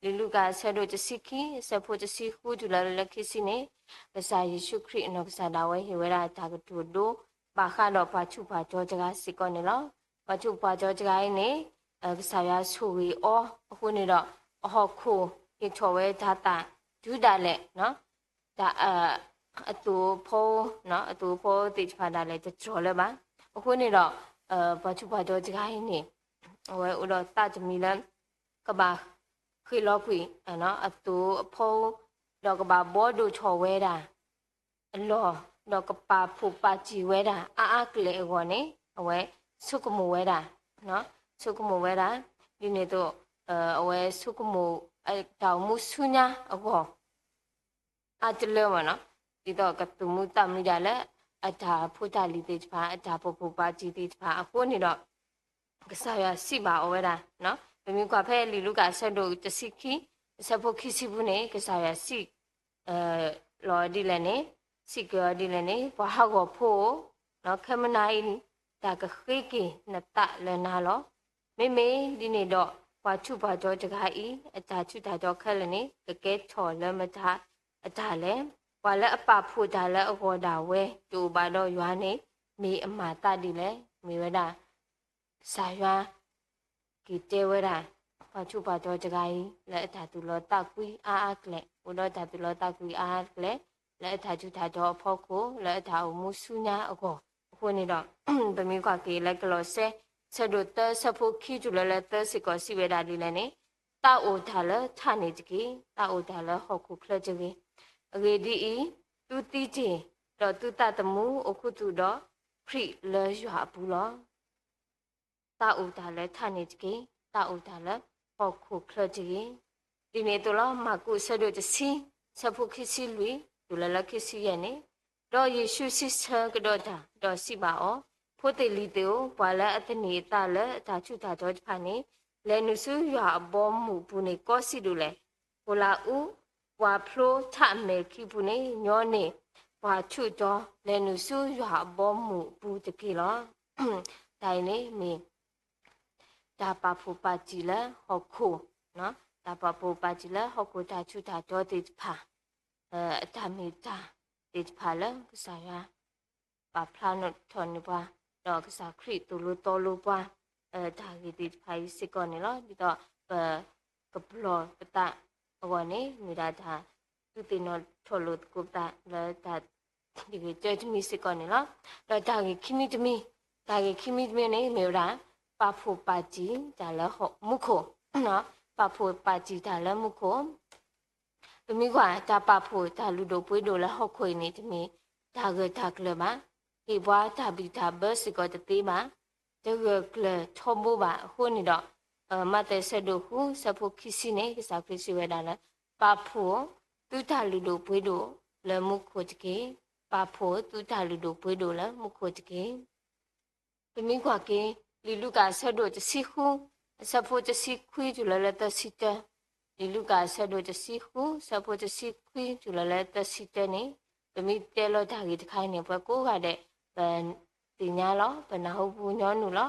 လံာ်လူၤကၣ်အဆၢဒိၣ်တဆံခံ အဆၢဖိတဆံဃုတုၤလၢလၢခံဆံန့ၣ်, ကစၢ်ယ့ၣ်ၡူးခရံာ်အနီၢ်ကစၢ်ဒၣ်ဝဲဟ့ၣ်ဝဲဒၣ်တၢ်ကတိၤဒိ ဘၣ်ဃးဒီးပှၤထူးပှၤတီၤတဂၤစ့ၢ်ကီးန့ၣ်လီၤ. ပှၤထူးပှၤတီၤတဂၤအံၤန့ၣ် ကစၢ်ယွၤဆိၣ်ဂ့ၤအီၤအဃိန့ၣ်ဒီး အဟီၣ်ခိၣ်ဟ့ၣ်ထီၣ်ဝဲတၤသၣ်တုၤဒၣ်လဲာ် တၢ် အသိးဖီ, အသိးအဖီသ့ၣ်တဖၣ်ဒၣ်လဲာ်တတြီၤလၢၤဘၣ်. အဃိန့ၣ်ဒီး ပှၤထူးပှၤတီၤတဂၤအံၤန့ၣ် အဝဲအိၣ်ဒီးသးတမံၤလၢ ကဘၣ်ဃ့ၢ်လီၤကွံာ် အသိးအဖီ, ဒီးကဘၣ်ဘှီဒိၣ်ထီၣ်ဝဲဒၣ် အလီၢ်, ဒီးကပာ်ဖှိၣ်ပာ်တံၢ်ဝဲဒၣ်အါအါကလဲာ်အဂီၢ်န့ၣ် အဝဲဆိကမိၣ်ဝဲဒၣ်, ဆိကမိၣ်ဝဲဒၣ်, ဒ်န့ၣ်အသိး အဝဲဆိကမိၣ် တၢ်အိၣ်မူဆူညါအဂီၢ် အါတလၢမ့ၢ်နီၤ, ဒ်သိးကသူၣ်မူသးမုာ်ဒၣ်လၢ အတၢ်ဖိတၢ်လံၤသ့ၣ်တဖၣ် အတၢ်ပာ်ဖှိၣ်ပာ်တံၢ်သ့ၣ်တဖၣ်အဃိန့ၣ်ဒီး ကစၢ်ယွၤစံးဘၣ်အီၤဝဲဒၣ်, ပမ့ၢ်ကွၢ်ဖဲလံာ်လူၤကၣ်အဆၢဒိၣ်တဆံခံ အဆၢဖိခံဆံပူၤန့ၣ် ကစၢ်ယွၤစံး လီၤဒ်လဲၣ်န့ၣ်, စံးက့ၤအီၤဒ်လဲၣ်န့ၣ်, ပှၤဟးဂီၤဖိဧၢ, ခဲမုၢ်နၤအံၤ တၢ်ကဃ့က့ၤနသးလၢနၤလီၤ. မ့မ့ၢ်ဒ်န့ၣ်ဒီး ပှၤထူးပှၤတီၤတဂၤအံၤ အတၢ်ထူးတၢ်တီၤခဲလၢာ်န့ၣ် ကကဲထီၣ်လၢမတၤအတၢ်လဲၣ်. ပှၤလၢအပာ်ဖှိၣ်တၢ်လၢအဂီၢ်ဒၣ်ဝဲ တအိၣ်ဘၣ်ဒီးယွၤန့ၣ် မ့ၢ်အမၤသးဒ်လဲၣ်. မ့ၢ်ဝဲဒၣ် ကစၢ်ယွၤ က့ၤတဲဝဲဒၣ် ပှၤထူးပှၤတီၤတဂၤအံၤ လၢအတၢ်သူၣ်လီၤသးကွံအါအါကလဲာ်, အိၣ်ဒီးတၢ်သူၣ်လီၤသးကွံအါအါကလဲာ်, လၢအတၢ်ထူးတၢ်တီၤအဖီခိၣ် လၢအတၢ်အိၣ်မူဆူညါအဂီၢ်. အဃိန့ၣ်ဒီး ပမ့ၢ်ကွၢ်က့ၤလၢကလီးစဲ ဆၢဒိၣ်သၢဆၢဖိခံတုၤလၢလၢသၢစ့ၢ်ကီး စံးဝဲဒၣ်ဒ်လဲၣ်န့ၣ်, သးအိၣ်တၢ်လၢထးန့ၣ်တက့ၢ်, သးအိၣ်တၢ်လၢဟီၣ်ခိၣ်ချၢတဂ့ၤ. အဂ့ၢ်ဒ်အံၤ, သုသံတ့ၢ်, ဒီးသုသးသမူအိၣ်ခူသူၣ်ဒီးခရံာ်လၢယွၤအပူၤလီၤ. သးအိၣ်တၢ်လၢထးန့ၣ်တက့ၢ်, သးအိၣ်တၢ်လၢဟီၣ်ခိၣ်ချၢတဂ့ၤ. ဒ်န့ၣ်အသိးလီၤ. မၢ်ကူးအဆၢဒိၣ်တဆံ ဆၢဖိခံဆံလွံၢ် တုၤလၢလၢခံဆံယဲၢ်န့ၣ်, ဒီးယ့ၣ်ၡူးစံးဆၢကဒီးတၢ်, ဒီးစံးဘၣ်အီၤ, ဖိသ့ၣ်လံၤသ့ၣ်ဧၢ, ပှၤလၢအသန့ၤအသးလၢအတၢ်ထူးတၢ်တီၤတဖၣ်န့ၣ် လဲၤနုာ်ဆူယွၤအဘီအမုၢ်အပူၤန့ၣ် ကီစံၣ်ဒိၣ်လဲၣ်. ဃိလးအူ ပှၤဖျိထးအမဲာ်ခံပူၤန့ၣ် ညီန့ၢ် ပှၤဆူၣ်တီ လဲၤနုာ်ဆူယွၤအဘီအမုၢ်အပူၤတက့ၢ်လီၤ. တၢ်အံၤန့ၣ်မ့ၢ် တၢ်ပာ်ဖှိၣ်ပာ်တံၢ်လၢဟီၣ်ခိၣ်, တၢ်ပာ်ဖှိၣ်ပာ်တံၢ်လၢဟီၣ်ခိၣ်တၢ်ဆူးတၢ်တီသ့ၣ်တဖၣ်, အတၢ်မ့ၢ်တၢ်သ့ၣ်တဖၣ်လၢကစၢ်ယွၤ ပာ်ဖျါထီၣ်န့ၢ်ပှၤ, ဒီးကစၢ်ခရံာ်သိၣ်လိသီလိပှၤ တၢ်ဂ့ၢ်သ့ၣ်တဖၣ်အံၤစ့ၢ်ကီးန့ၣ်လီၤ. ဒ်သိးပကပလီၢ်ပသးအဂီၢ်န့ၣ် မ့ၢ်ဒၣ်တၢ်သူၣ်သ့ၣ်နီၣ်ထီၣ်လိာ်သကိးပသးလၢတၢ်ဂ့ၢ်တမံၤစ့ၢ်ကီးန့ၣ်လီၤ. ဒီးတၢ်ဂ့ၢ်ခံမံၤတမံၤ, တၢ်ဂ့ၢ်ခံမံၤတမံၤန့ၣ် မ့ၢ်ဝဲဒၣ် ပာ်ဖှိၣ်ပာ်တံၢ်တၢ်လၢမူခိၣ်, ပာ်ဖှိၣ်ပာ်တံၢ်တၢ်လၢမူခိၣ် ပမ့ၢ်ကွၢ် တၢ်ပာ်ဖှိၣ်တၢ်လုၢ်ဒိၣ်ပှ့ၤဒိၣ်လၢဟီၣ်ခိၣ်အံၤန့ၣ် တမ့ၢ်တၢ်ဂၢၢ်တၢ်ကျၢၤဘၣ်, ဟ့ၣ်ပှၤတၢ်ဘံၣ်တၢ်ဘၢစ့ၢ်ကီးတသ့ဘၣ်, တဂၢၢ်ကျၢၤထီဘိဘၣ်. အဃိန့ၣ်ဒီး မးသဲအဆၢဒိၣ်ဃု အဆၢဖိခံဆံန့ၣ် ကစၢ်ခရံာ်စံးဝဲဒၣ်လၢ ပာ်ဖှိၣ်သုတၢ်လုၢ်ဒိၣ်ပှ့ၤဒိၣ်လၢမူခိၣ်တက့ၢ်, ပာ်ဖှိၣ်သုတၢ်လုၢ်ဒိၣ်ပှ့ၤဒိၣ်လၢမူခိၣ်တက့ၢ်. ပမ့ၢ်ကွၢ်က့ၤ လံာ်လူၤကၣ်အဆၢဒိၣ်တဆံဃု အဆၢဖိတဆံခွံတုၤလီၤလၢသၢဆံတၢ, လံာ်လူၤကၣ်အဆၢဒိၣ်တဆံဃု အဆၢဖိတဆံခွံတုၤလီၤလၢသၢဆံတၢန့ၣ် ပမ့ၢ်တဲလီၤတၢ်ဂ့ၢ်တခါအံၤန့ၣ် ပှၤကိးဂၤဒဲး ပသ့ၣ်ညါလီၤ, ပနၢ်ဟူပူၤညီနုၢ်လီၤ.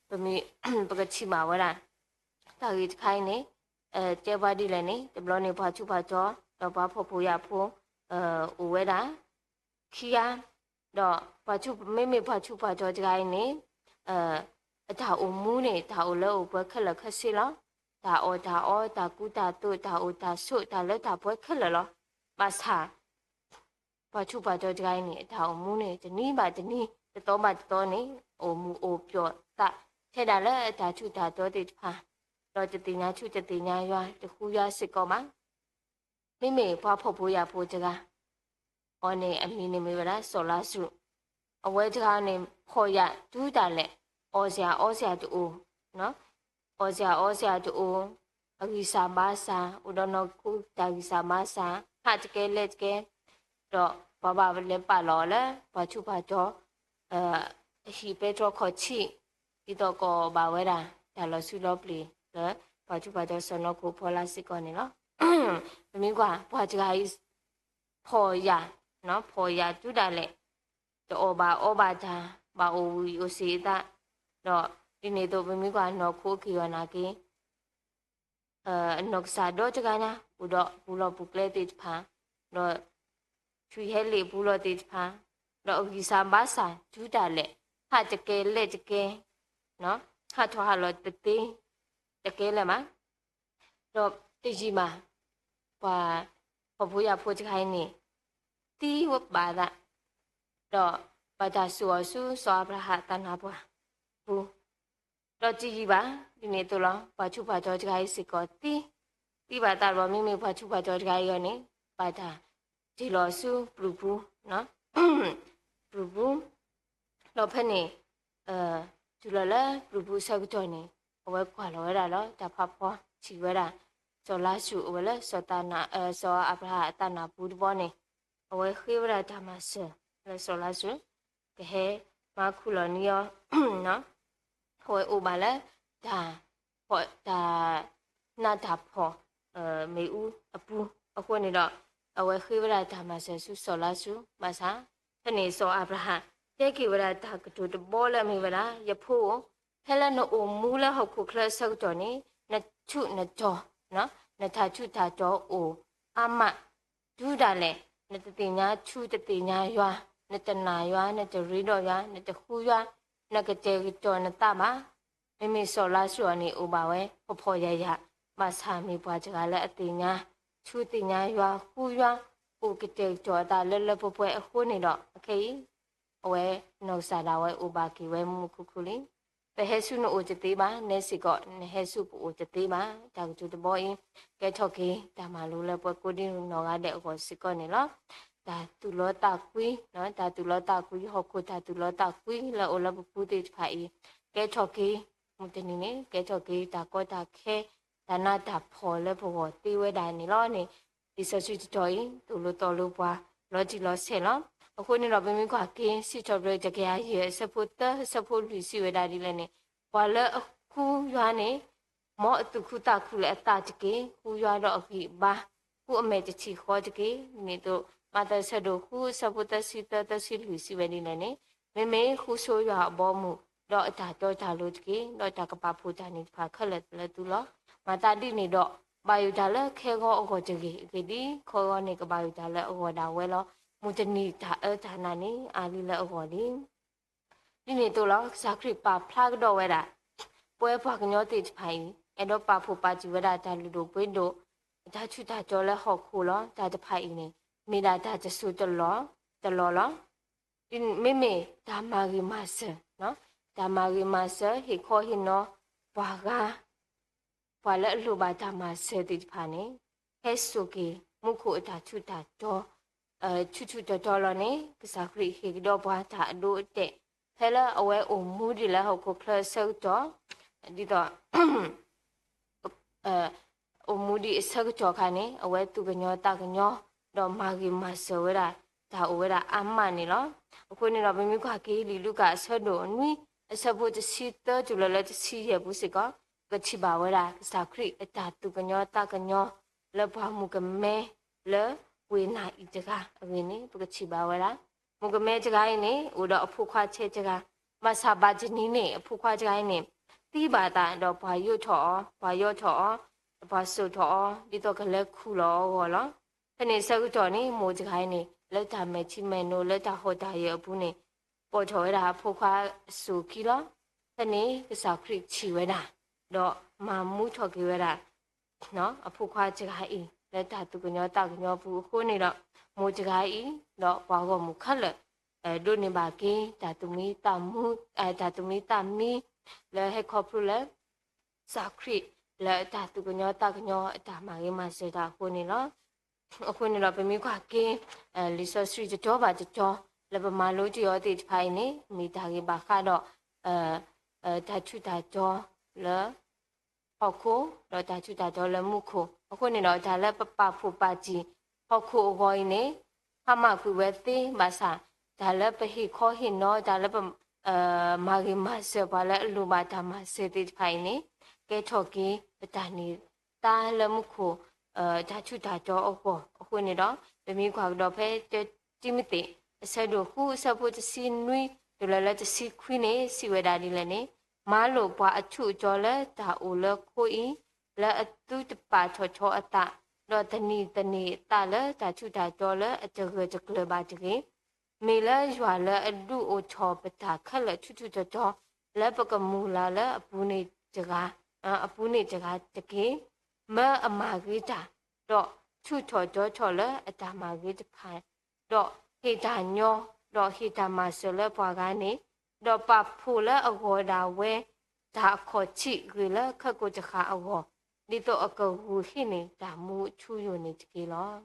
ပမ့ၢ် ပကထံၣ်ဘၣ်ဝဲဒၣ် တၢ်ဂ့ၢ်တခါအံၤန့ၣ် တဲပှၤဒ်လဲၣ်န့ၣ် တဘျီန့ၣ် ပှၤဆူးပှၤတီ ဒီးပှၤဖှီၣ်ဖိယာ်ဖိ အိၣ်ဝဲဒၣ် ခံဂၤ, ဒီးပှၤဆူး မ့မ့ၢ်ပှၤဆူးပှၤတီတဂၤအံၤန့ၣ် အတၢ်အိၣ်မူန့ၣ် တၢ်အိၣ်လၢအိၣ်ပှဲၤခဲလၢာ်ခဲဆ့လီၤ. တၢ်အီၣ်တၢ်အီ တၢ်ကူတၢ်သိး တၢ်အိၣ်တၢ်ဆိး တၢ်လၢတၢ်ပှဲၤခဲလၢာ်လီၤ. ဘၣ်ဆၣ် ပှၤဆူးပှၤတီတဂၤအံၤန့ၣ် အတၢ်အိၣ်မူန့ၣ် တနံၤဘၣ်တနံၤ တသီဘၣ်တသီန့ၣ် အိၣ်မုာ်အိၣ်ပျီၣ်သး ထဲဒၣ်လၢအတၢ်ထူးတၢ်တီၤသ့ၣ်တဖၣ်, ဒီးတသ့ၣ်ညါဆူၣ်တသ့ၣ်ညါယွၤ တဃုယွၤစ့ၢ်ကီးဘၣ်. မ့မ့ၢ်ပှၤဖှီၣ်ဖိယာ်ဖိတဂၤ အီၤန့ၣ် အမံၤန့ၣ်မ့ၢ်ဝဲဒၣ် စီၤလါစရူး, အဝဲတဂၤန့ၣ် ဖှီၣ်ယာ်တုၤဒၣ်လဲာ်, အီစှၤအီစှၤတအိၣ်, အီစှၤအီစှၤတအိၣ်, အဂံၢ်စၢ်ဘါစၢ်, အိၣ်ဒီးနီၢ်ခိတၢ်ဂံၢ်စၢ်ဘါစၢ်, ဟးတကဲလဲၣ်တကဲ, ဒီးပှၤဘၣ်လဲၤပာ်လီၤအီၤလၢ ပှၤဆူးပှၤတီ အဟံၣ်ပဲတြီခီၣ်ထံး, ဒ်သိးကအီၣ်ဘၣ်ဝဲဒၣ် တၢ်လီၤဆူလီၤပျံၤလၢ ပှၤဆူးပှၤတီစီၤနီၢ်ခိအဖီလာ်စ့ၢ်ကီးန့ၣ်လီၤ. ပမ့ၢ်ကွၢ် ပှၤတဂၤအံၤ ဖှီၣ်ယာ်, ဖှီၣ်ယာ်တုၤဒၣ်လဲာ်, တအီၣ်ဘၣ်အီဘၣ်တၢ်, ဘၣ်အိၣ်ဝံၣ်အိၣ်စ့ၤအသး, ဒီးဒ်န့ၣ်အသိး ပမ့ၢ်ကွၢ်နီၢ်ခိက့ၤအီၤနာ်က့ အနီၢ်ကစၢ်ဒီတဂၤညါ အိၣ်ဒီးပူၤလီၢ်ပူၤကျဲသ့ၣ်တဖၣ်, ဒီး ထွံၣ်ဟဲလ့ၣ်ပူၤလီၢ်သ့ၣ်တဖၣ်, ဒီးအဂံၢ်စၢ်ဘါစၢ်တုၤဒၣ်လဲာ်, ဟးတကဲလဲၣ်တကဲ, ဟးထီၣ်ဟးလီၤတသ့, တကဲလၢၤဘၣ်. ဒီးတယံာ်ဘၣ် ပှၤဖှီၣ်ဖိယာ်ဖိတဂၤအံၤန့ၣ် သံဝဲဘၣ်သး, ဒီးဘၣ်တၢ်စိာ်အီၤဆူစီၤအၤဘြၤဟၣ်အသးနၢ်ပှၢ်ပူၤ, ဒီးတယံာ်ဘၣ် ဒ်န့ၣ်အသိးလီၤ ပှၤဆူးပှၤတီၤတဂၤအံၤစ့ၢ်ကီးသံ, သံဘၣ်သးဒီး မ့မ့ၢ်ပှၤဆူးပှၤတီၤတဂၤအံၤအီၤန့ၣ် ဘၣ်တၢ်တ့ၢ်လီၤဆူပျုၤပူၤ, ပျုၤပူၤ, ဒီးဖဲန့ၣ် တုၤလီၤလၢပျုၤပူၤအဆၢကတီၢ်န့ၣ် အဝဲကွၢ်လီၤဝဲဒၣ်လီၤ တၢ်ဖးဖီထံၣ်ဝဲဒၣ် စီၤလါစရူးအိၣ်ဝဲလၢ စီၤအၤဘြၤဟၣ်အသးနၢ်ပူၤတဘီန့ၣ်, အဝဲဃ့ဝဲဒၣ်တၢ်မၤစၢၤလၢစီၤလါစရူး ကဟဲမၤခူၣ်လီၤနံၤအီၤ, အဝဲအိၣ်ဘၣ်လၢ တၢ် တၢ်နးတၢ်ဖှီၣ် မ့ၣ်အူအပူၤအဃိန့ၣ်ဒီး အဝဲဃ့ဝဲဒၣ်တၢ်မၤစၢၤဆူစီၤလါစရူး ဘၣ်ဆၣ် ဖဲန့ၣ်စီၤအၤဘြၤဟၣ် တဲက့ၤဝဲဒၣ်တၢ်ကတိၤတဘီလၢအမ့ၢ်ဝဲဒၣ် ယဖိဧၢ, ဖဲလၢနအိၣ်မူလၢဟီၣ်ခိၣ်ချၢအဆၢကတီၢ်န့ၣ် နထူးနတီၤ နတၢ်ထူးတၢ်တီၤအိၣ်အါမး တုၤဒၣ်လဲာ် နတသ့ၣ်ညါထူးတသ့ၣ်ညါယွၤ, နတနာ်ယွၤ, နတရ့ဒီးယွၤ, နတဃုယွၤ, နကတဲာ်ကတီၤနသးဘၣ်. မ့မ့ၢ်စီၤလါစရူးအီၤန့ၣ် အိၣ်ဘၣ်ဝဲဖှီၣ်ဖှီၣ်ယာ်ယာ်, ဘၣ်ဆၣ်မ့ၢ်ပှၤတဂၤလၢအသ့ၣ်ညါထူးသ့ၣ်ညါယွၤ, ဃုယွၤ, အိၣ်ကတဲာ်ကတီၤအသးလၢလၢပှဲၤပှဲၤအဃိန့ၣ်ဒီး အခဲအံၤ အဝဲနီၢ်ကစၢ်ဒၣ်ဝဲအိၣ်ဘၣ်က့ၤဝဲမုာ်မုာ်ခုၣ်ခုၣ်လံ. ပဟဲဆူနအိၣ်တသ့ဘၣ်, နဲစ့ၢ်ကီး နဟဲဆူပအိၣ်တသ့ဘၣ်. တၢ်ကတိၤတဘီအံၤ ကဲထီၣ်က့ၤ တၢ်မၤလိလၢပှၤကိးဒံနီၢ်ဂၤဒဲးအဂီၢ်စ့ၢ်ကီးန့ၣ်လီၤ. တၢ်သူၣ်လီသးကွံ, တၢ်သူၣ်လီသးကွံ, ဟီၣ်ခိၣ်တၢ်သူၣ်လီသးကွံလၢအိၣ်လၢပပူၤသ့ၣ်တဖၣ်အံၤ ကဲထီၣ်က့ၤ မုၢ်တနံၤန့ၣ် ကဲထီၣ်က့ၤတၢ်ကီတၢ်ခဲ, တၢ်နးတၢ်ဖှီၣ်လၢပဂီၢ်သ့ဝဲဒၣ်န့ၣ်လီၤန့ၣ်, လံာ်စီဆှံတတီၤအံၤ သိၣ်လိသီလိပှၤ လီၤတံၢ်လီၤဆဲးလီၤ. အဃိန့ၣ်ဒီး ပမ့ၢ်ကွၢ်က့ၤ စံးထီၣ်ပတြၢၤတကယၤယဲၢ် အဆၢဖိသၢ အဆၢဖိလွံၢ်စံးဝဲဒၣ်ဒ်လဲၣ်န့ၣ်, ပှၤလၢအဃုယွၤန့ၣ် မ်အသူၣ်ခုသးခုလၢအသးတက့ၢ်. ဃုယွၤဒီးအဂံၢ်အဘါ, ဃုအမဲာ်တထံၣ်ဃီတက့ၢ်. ဒ်န့ၣ်အသိး မးသဲအဆၢဒိၣ်ဃုအဆၢဖိသၢဆံသၢ သၢဆံလွံၢ်စံးဝဲဒ်လဲၣ်န့ၣ်, မ့မ့ၢ်ဃူဆိယွၤအဘီအမုၢ်, ဒီးအတၢ်တီတၢ်လိၤတက့ၢ်, ဒီးတၢ်ကပာ်ဖှိၣ်တၢ်န့ၣ်တဖၣ်ခဲလၢာ်လၢသုလီၤ. မၤသးဒ်န့ၣ်ဒီး ဘၣ်ယိၣ်တၢ်လၢခဲဂီၤအဂီၢ်တဂ့ၤ, အဂ့ၢ်ဒ်အံၤ, ခဲဂီၤန့ၣ်ကဘၣ်ယိၣ်တၢ်လၢအဂီၢ်ဒၣ်ဝဲလီၤ. မုၢ်တနံၤတၢ်အၢတၢ်နးန့ၣ် အါလံလၢအဂီၢ်လံ. ဒ်န့ၣ်အသိးလီၤ. ကစၢ်ခရံာ်ပာ်ဖျါကဒီးဝဲဒၣ် ပဝဲပှၤကညီသ့ၣ်တဖၣ်အံၤ အဲၣ်ဒိးပာ်ဖှိၣ်ပာ်တံၢ်ဝဲဒၣ်တၢ်လုၢ်ဒိၣ်ပှ့ၤဒိၣ်, တၢ်ထူးတၢ်တီၤလၢဟီၣ်ခိၣ်လီၤ. တၢ်တဖၣ်အံၤန့ၣ် မ့ၢ်ဒၣ်တၢ်တစိၢ်တလီၢ်လီၤ. မ့မ့ၢ်တၢ်မၤဂ့ၤမၤစၢၤ, တၢ်မၤဂ့ၤမၤစၢၤ ဟ့ၣ်ခီဟ့ၣ်နီၤပှၤဂၤ ပှၤလၢအလိၣ်ဘၣ်တၢ်မၤစၢၤသ့ၣ်တဖၣ်န့ၣ် ဟဲစိာ်က့ၤမူခိၣ်အတၢ်ထူးတၢ်တီၤ, ထူးထူးတီၤတီၤလီၤန့ၣ် ကစၢ်ခရံာ်ဟ့ၣ်ကဒီးပှၤတၢ်အဒိအတဲာ် ဖဲလၢအဝဲအိၣ်မူဒံးလၢဟီၣ်ခိၣ်ချၢအဆၢကတီၢ်, ဒ်သိး အိၣ်မူဒံးအဆၢကတီၢ်အခါန့ၣ် အဝဲသူၣ်ကညီၤသးကညီၤ ဒီးမၤဂ့ၤမၤစၢၤဝဲဒၣ် တၢ်အိၣ်ဝဲဒၣ်အါမးန့ၣ်လီၤ. အဃိန့ၣ်ဒီး ပမ့ၢ်ကွၢ်က့ၤလံာ်လူၤကၣ်အဆၢဒိၣ်နွံ အဆၢဖိတဆံသၢတုၤလၢလၢတဆံယဲၢ်ပူၤစ့ၢ်ကီး ပကထံၣ်ဘၣ်ဝဲဒၣ် ကစၢ်ခရံာ်အတၢ်သူၣ်ကညီၤသးကညီၤ လၢပှၤမုၣ်ကမဲလၢဝ့ၢ်နၤအံၤတဂၤအဂ့ၢ်န့ၣ် ပကထံၣ်ဘၣ်ဝဲဒၣ် မုၣ်ကမဲတဂၤအံၤန့ၣ် အိၣ်ဒီးအဖိခွါထဲတဂၤ, ဘၣ်ဆၣ်ဘၣ်တနံၤန့ၣ် အဖိခွါတဂၤအံၤန့ၣ် သံဘၣ်အသးဒီးပှၤယိးထီၣ်အီၤ, ပှၤယိးထီၣ်အီၤ, ပှၤစိာ်ထီၣ်အီၤ ဒ်သိးကလဲၤခူၣ်လီၤအဂီၢ်လီၤ. ဖဲန့ၣ်အဆၢကတီၢ်န့ၣ် မိၢ်တဂၤအံၤန့ၣ် လၢတၢ်မဲာ်ထံမဲာ်နိ လၢတၢ်ဟီၣ်တၢ်ယၢၤအပူၤန့ၣ် ပိာ်ထီၣ်ဝဲဒၣ်အဖိခွါအစိၣ်ခံလီၤ. ဖဲန့ၣ်ကစၢ်ခရံာ်ထံၣ်ဝဲဒၣ် ဒီးမၤမူထီၣ်က့ၤဝဲဒၣ် အဖိခွါတဂၤအံၤ လၢတၢ်သူၣ်ကညီၤသးကညီၤအပူၤအဃိန့ၣ်ဒီး မိၢ်တဂၤအံၤ ဒီးပှၤဂီၢ်မုၢ်ခဲလၢာ် ဒိးန့ၢ်ဘၣ်က့ၤ တၢ်သူၣ်မံသးမံ တၢ်သူၣ်မံသးမံ လၢဟဲခီဖျိလၢ ကစၢ်ခရံာ်လၢအတၢ်သူၣ်ကညီၤသးကညီၤအတၢ်မၤဂ့ၤမၤစၢၤတၢ်အဃိန့ၣ်လီၤ. အဃိန့ၣ်ဒီး ပမ့ၢ်ကွၢ်က့ၤ လံာ်စီဆှံတတီၤဘၣ်တတီၤ လၢပမၤလိတ့ၢ်အီၤသ့ၣ်တဖၣ်အံၤန့ၣ် မ့ၢ်တၢ်ဂ့ၢ်ဘၣ်ဃးဒီး တၢ်ထူးတၢ်တီၤလၢ ဟီၣ်ခိၣ် ဒီးတၢ်ထူးတၢ်တီၤလၢမူခိၣ် အဃိန့ၣ်ဒီး တၢ်လၢပပာ်ဖှိၣ်ပာ်တံၢ်ဟီၣ်ခိၣ်အဂီၢ်အံၤန့ၣ် ဟါမၢ်ကွံာ်ဝဲသ့ဘၣ်ဆၣ် တၢ်လၢပဟ့ၣ်ခီဟ့ၣ်နီၤ တၢ်လၢပ မၤဂ့ၤမၤစၢၤပှၤလၢအလိၣ်ဘၣ်တၢ်မၤစၢၤသ့ၣ်တဖၣ်အံၤန့ၣ် ကဲထီၣ်က့ၤပတၢ်န့ၢ်သါလၢမူခိၣ် တၢ်ထူးတၢ်တီၤအဂီၢ် အဃိန့ၣ်ဒီး ပမ့ၢ်ကွၢ်ကဒီးဖဲ တံၤမသ့း အဆၢဒိၣ်ဃု အဆၢဖိတဆံနွံ တုၤလၢလၢတဆံခွံန့ၣ် စံးဝဲဒၣ်ဒ်လဲၣ်န့ၣ်, မၤလိာ်ပှၤအထူးအတီၤလၢတၢ်အိၣ်လၢခိအံၤ လၢအသုတပာ်ထီၣ်ထီအသး, ဒီးသန့ၤသန့ၤအသးလၢတၢ်ထူးတၢ်တီၤလၢအတဂၢၢ်တကျၢၤဘၣ်တဂ့ၤ. မ့ၢ်လၢယွၤလၢအဒုးအိၣ်ထီၣ်ပတၢ်ခဲလၢာ်ထူးထူးတီၤတီၤ လၢပကမုၢ်လၢ်လၢအပူၤန့ၣ်တဂၤ, အပူၤန့ၣ်တဂၤတက့ၢ်. မၢအမၤဂ့ၤတၢ်, ဒီးထုးထီၣ်တီထီၣ်လၢအတၢ်မၤဂ့ၤတဖၣ်, ဒီးဟ့ၣ်တၢ်ညီ, ဒီးဟ့ၣ်တၢ်မၤစၢၤလၢပှၤဂၤန့ၣ်, ဒီးပာ်ဖှိၣ်လၢအဂီၢ်ဒၣ်ဝဲ တၢ်အခီၣ်ထံးဂ့ၤလၢခဲကိာ်တဃၣ်အဂီၢ်, ဒ်သိးအကဂုာ်ဟံးန့ၢ်တၢ်မူအထူအယိာ်န့ၣ်တက့ၢ်လီၤ.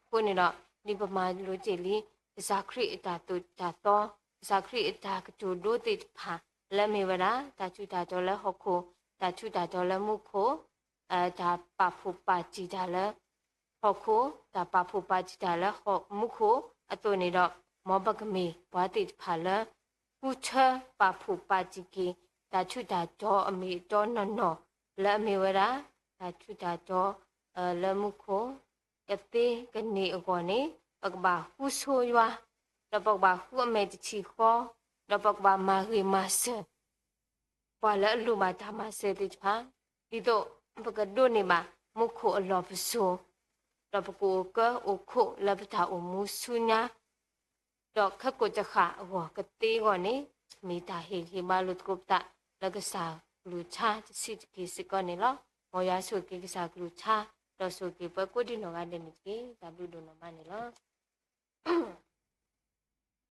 အဃိန့ၣ်ဒီး ဒ်ပမၤလိတ့ၢ်လံ ကစၢ်ခရံာ်အတၢ်သိၣ်တၢ်သီ, ကစၢ်ခရံာ်အတၢ်ကတိၤဒိသ့ၣ်တဖၣ် လၢအမ့ၢ်ဝဲဒၣ် တၢ်ထူးတၢ်တီၤလၢဟီၣ်ခိၣ်, တၢ်ထူးတၢ်တီၤလၢမူခိၣ်, တၢ်ပာ်ဖှိၣ်ပာ်တံၢ်တၢ်လၢ ဟီၣ်ခိၣ်, တၢ်ပာ်ဖှိၣ်ပာ်တံၢ်တၢ်လၢမူခိၣ်အသိးန့ၣ်ဒီး, မ်ပကမ့ၢ်ပှၤသ့ၣ်တဖၣ်လၢ ဃုထၢပာ်ဖှိၣ်ပာ်တံၢ်က့ၤ တၢ်ထူးတၢ်တီၤအမ့ၢ်အတီနီၢ်နီၢ် လၢအမ့ၢ်ဝဲဒၣ် တၢ်ထူးတၢ်တီၤ လၢမူခိၣ် ကသ့ကန့ၢ်အဂီၢ်န့ၣ်, ပကဘၣ်ဃူဆိယွၤ, ဒီးပကဘၣ်ဃူအမဲာ်တထံၣ်ဃီ, ဒီးပကဘၣ်မၤဂ့ၤမၤစၢၤ ပှၤလၢအလိၣ်ဘၣ်တၢ်မၤစၢၤသ့ၣ်တဖၣ်, ဒ်သိးပကဒိးန့ၢ်ဘၣ်မူခိၣ်အလီၢ်ပစိာ်, ဒီးပကအိၣ်ကၢအိၣ်ခိးလၢပတၢ်အိၣ်မူဆူညါ ဒီးခဲကိာ်တဃၣ်အဂီၢ်ကသ့အဂီၢ်န့ၣ်, မ့ၢ်တၢ်ဟ့ၣ်ဂံၢ်ဟ့ၣ်ဘါလိာ်သကိးပသး လၢကစၢ်ကလုၢ်ကထါတဆံးတက့ၢ်စ့ၢ်ကီးန့ၣ်လီၤ. မ်ယွၤဆိၣ်ဂ့ၤက့ၤကစၢ်ကလုၢ်ကထါ, ဒီးဆိၣ်ဂ့ၤက့ၤပှၤကိးဒံနီၢ်ဂၤဒဲးန့ၣ်တက့ၢ်. တၢ်ဘျုးဒိၣ်နီၢ်မးန့ၣ်လီၤ.